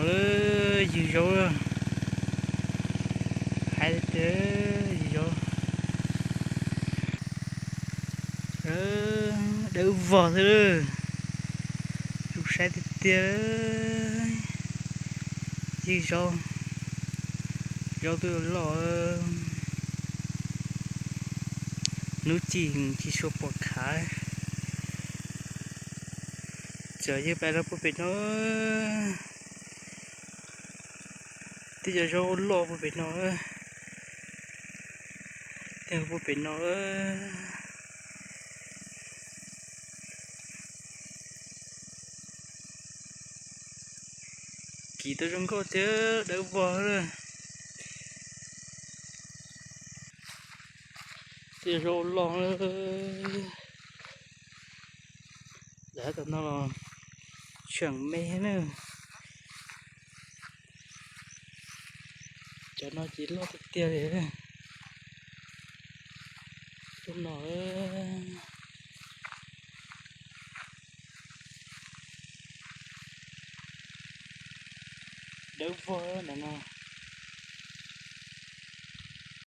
Ywg zaub, hais tias ywg zaub, dawb vog xwb. Zoo saib tiag tiag. Ywg zaub, zaub twb loj. Hnub ci tsis tshua pom khav. Txawm ywg pais rau puag pem no, tej cov zaub loj puag pem no, tej puag pem no. Kiv tau zoo nkauj thiab dawb vog. Tej zaub loj, lawv tom no los tseem me na. Cov no ces loj tiag tiag li. Tus no dawb vog ntawm no.